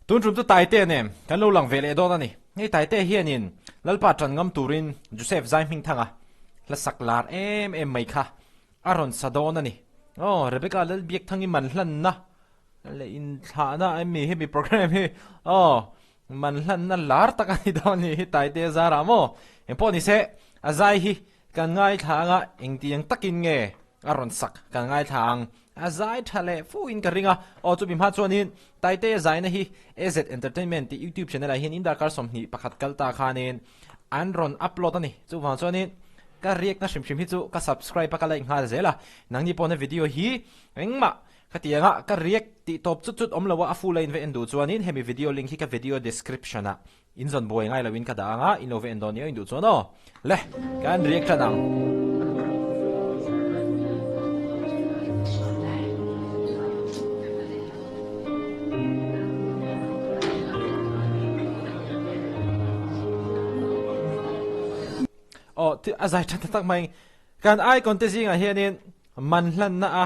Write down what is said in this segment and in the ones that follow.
Tun tum chu Taite nen kan lo lang ve leh dawn a ni. Hei Taite hianin Lalpa ṭan ngam turin Joseph Zaihmingthanga hla sak lar em em mai kha a rawn sa dawn a ni. Aw, Rebecca Lalbiakthangi man hlanna leh inthlahna em mi hemi program hi aw man hlanna lar tak a ni dawn a ni hi Taite zarah maw? Engpawh ni se, a zai hi Kan ngaithla anga engtiang takin nge a rawn sak kan ngaithla ang. A zai tha leh fu in ka ring a. Aw chumi hma chuanin Taite zaina hi AZ Entertainment tih YouTube channel ah hian in darkar 21 kal ta khanin an rawn upload a ni. Chuvang chuanin ka react na hrim hrim hi chu ka subscribe a ka like nghal zel a. Nangni pawhna video hi engmah khatianga ka react tih tawp chut chut awm lo a a full a in va en duh chuanin hemi video link hi ka video description ah In zawn buai ngai loin ka dah ang a, in lo ve en dawn nia in duh chuan aw. Le, kan react tan ang. Aw, a zai tha tak mai. Kan icon te zingah hianin man hlanna a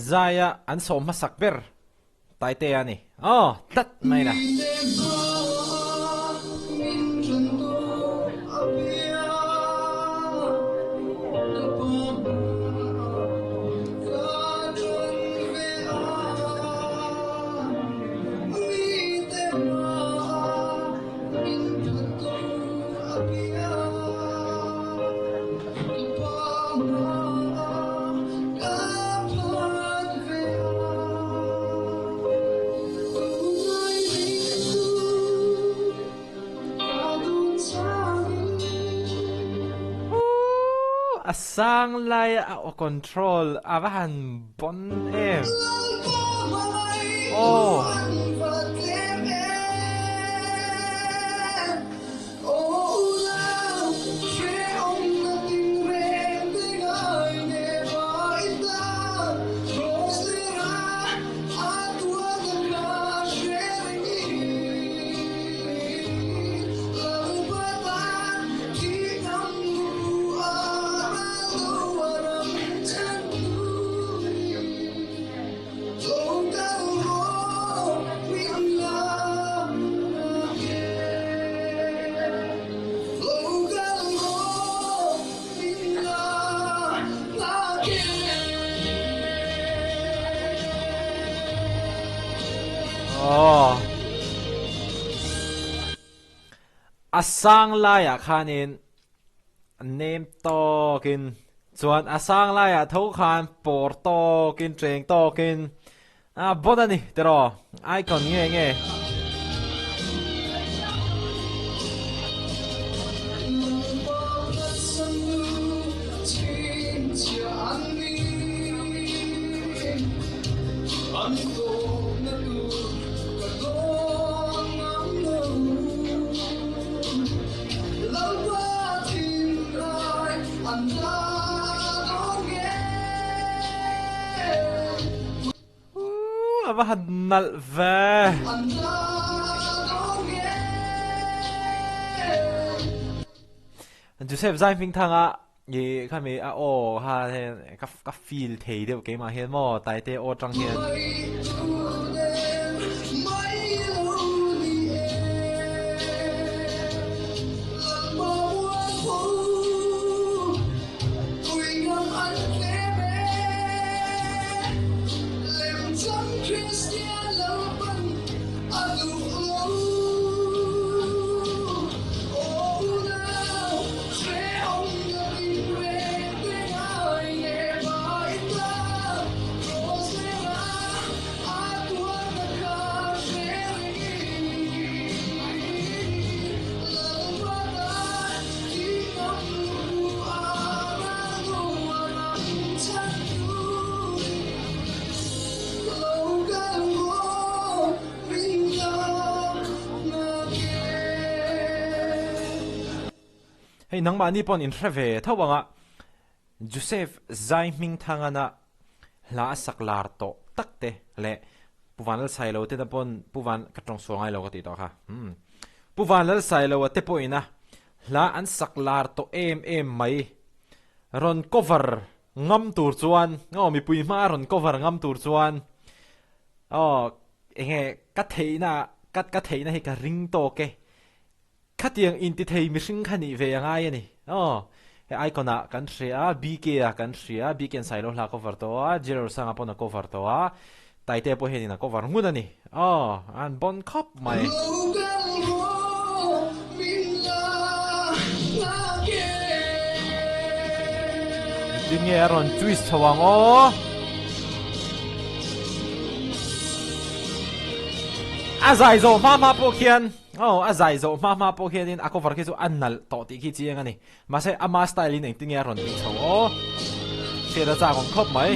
zaia an sawm hmasak ber. Taitea a ni. Aw, tlat mai la. A sang lai a aw control a va han bon em. Aw. A sang laiah khanin nem tawkin chuan a sang laiah tho khan pawr tawkin cheng tawkin a bon a ni tiraw icon nge nge. A va han nalh ve. Joseph Zaihmingthanga i khami a aw kha hian ka ka feel thei deuh keimah hian maw Taite aw atang hian. Hei nangmahni paw'n in hre ve tho ang a, Joseph Zaihmingthangana hla a sak lar tawh tak te leh Pu Vanlalsailo te na paw'n Pu Van ka tawng sual ngai lo ka tih tawh kha umm Pu Vanlalsailo te pawhin a hla an sak lar tawh em em mai rawn cover ngam tur chuan aw mipui hma a rawn cover ngam tur chuan aw enge ka theihna ah. Ka ka theihna hi ka ring tawk e. Khatiang intithei mihring kha nih ve a ngai a ni. Aw, he Icon ah kan hria a, BK ah kan hria a, BK an Sailo hla a cover tawh a, Jerry Sanga pawn a cover tawh a, Taitea pawh hianin a cover ngun a ni. Aw, an bon khawp mai. Engtin nge a rawn twist chho ang aw? A zai zawh hma hma pawh khian aw a zai zawh hma hma pawh khianin a cover khi chu a nalh tawh tih khi chiang a ni. Mahse ama style in engtin nge a rawn tih chho aw? Hriat a chak awm khawp mai.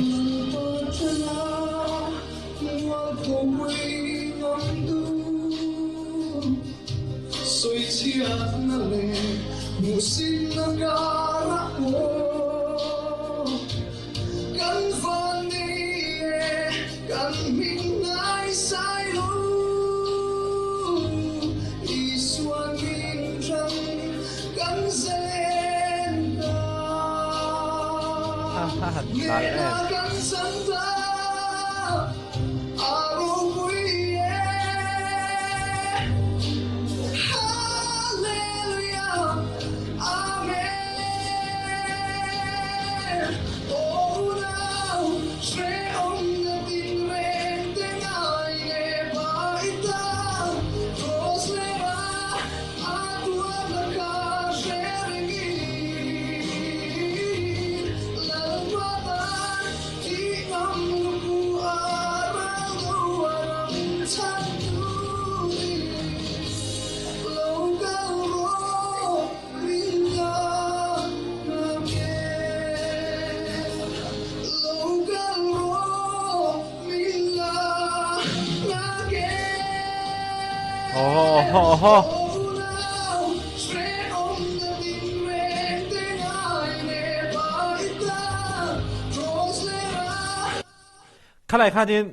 Khalai khanin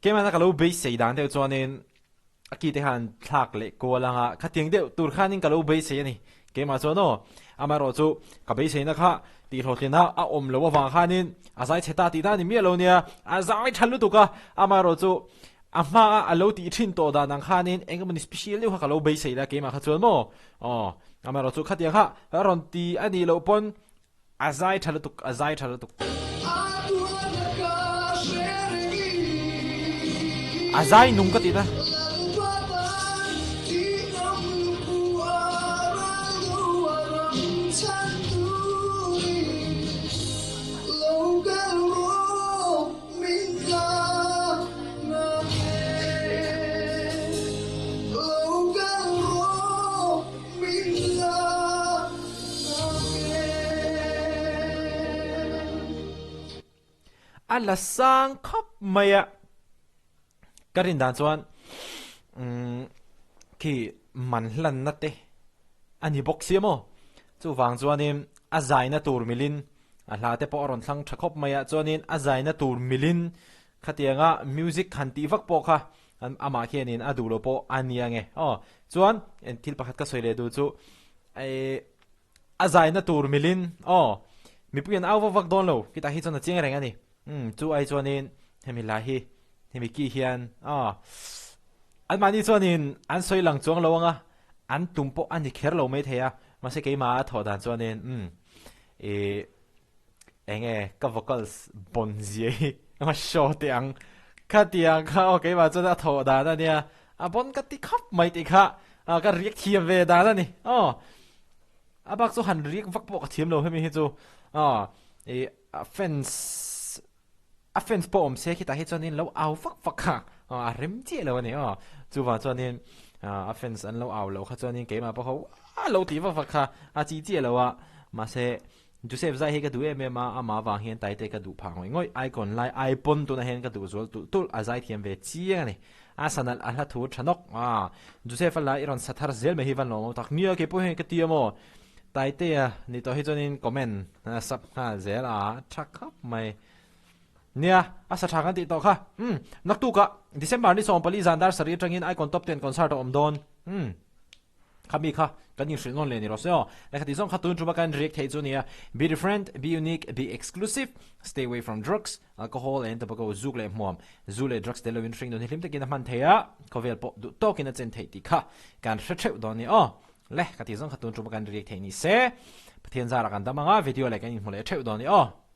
keimahna ka lo beisei dan deuh chuanin A ki te khan thlak leh kual anga khatiang deuh tur khanin ka lo beisei a ni. Keimah chuan aw, amaherawh chu ka beiseina kha tihhlawhtlina a awm loh avang khanin a zai chhe ta tih dan a ni miah lo nia, a zai tha lutuk a, amaherawh chu a hmaa a lo tih thin tawh dan ang khanin eng emawni special deuh kha ka lo beisei la keimah kha chuan maw aw, amaherawh chu khatiang kha a rawn ti a nih loh pawn A zai tha lutuk, a zai tha lutuk. A zai nung ka tih na. A la sang khawp mai a, ka rin dan chuan umm khi man hlanna te a ni bawk sia maw chuvang chuanin a zaina tur milin a hla te pawh a rawn thlang tha khawp mai a chuanin a zaina tur milin khatianga music han tih vak pawh kha Amah khianin a duh lo pawh a ni ange. Aw, chuan thil pakhat ka sawi leh duh chu eh a zaina tur milin aw mipui an au vak vak dawn lo kitah hi chuan a chiang reng a ni. Umm chu ai chuanin hemi hla hi hemi ki hian aw anmahni chuanin an sawi lang chuang lo anga an tum pawh a ni kher lo maithei a mahse keimah a thawh dan chuanin umm ih Enge ka vocals bon zia hi a show teh ang khatiang kha aw keimah chuan a thawh dan a nia a bon ka ti khawp mai tih kha ka riak thiam ve dan a ni aw a bak chu han riak vak pawh ka thiam lo hemi hi chu aw ih a fans a fans pawh awm se khitah hi chuanin lo au vak vak kha a rem chiah lo a ni aw chuvang chuanin a fans an lo au loh kha chuanin keimah pawh kha a lo tih vak vak kha a chi chiah lo a mahse Joseph zai hi ka duh em em a, amah avang hian Taite ka duh phah ngawih ngawih, icon lai ai pawn tunah hian ka duh zual tulh tulh, a zai thiam ve chiang a ni. A sa nalh a hla thu tha nawk a, Joseph a la i rawn sa thar zel mai hi van lawmawm tak nia keipawh hian ka ti a maw? Taitea ni tawh hi chuanin comment a sub nghal zel a, tha khawp mai. Nia, a sa tha kan tih tawh kha. Umm, naktukah December ni 14 zan dar sarih atangin Icon Top Ten concert a awm dawn. Umm. Khami kha kan inhrilh nawn leh ni rawh se aw. Lehkha tih zawng kha tun tuma kan react theih chu a nia. Be different, be unique, be exclusive, stay away from drugs, alcohol and tobacco, zuk leh hmuam, zu leh drugs tel loin hring nun hi hlim takin a hman thei a, khawvel pawh duh tawkin a chen theih tih kha kan hre theuh dawn a ni aw. Lehkha tih zawng kha tun tuma kan react theih ni se. Pathian zarah kan dam ang a, video leh kan inhmu leh theuh dawn a ni aw.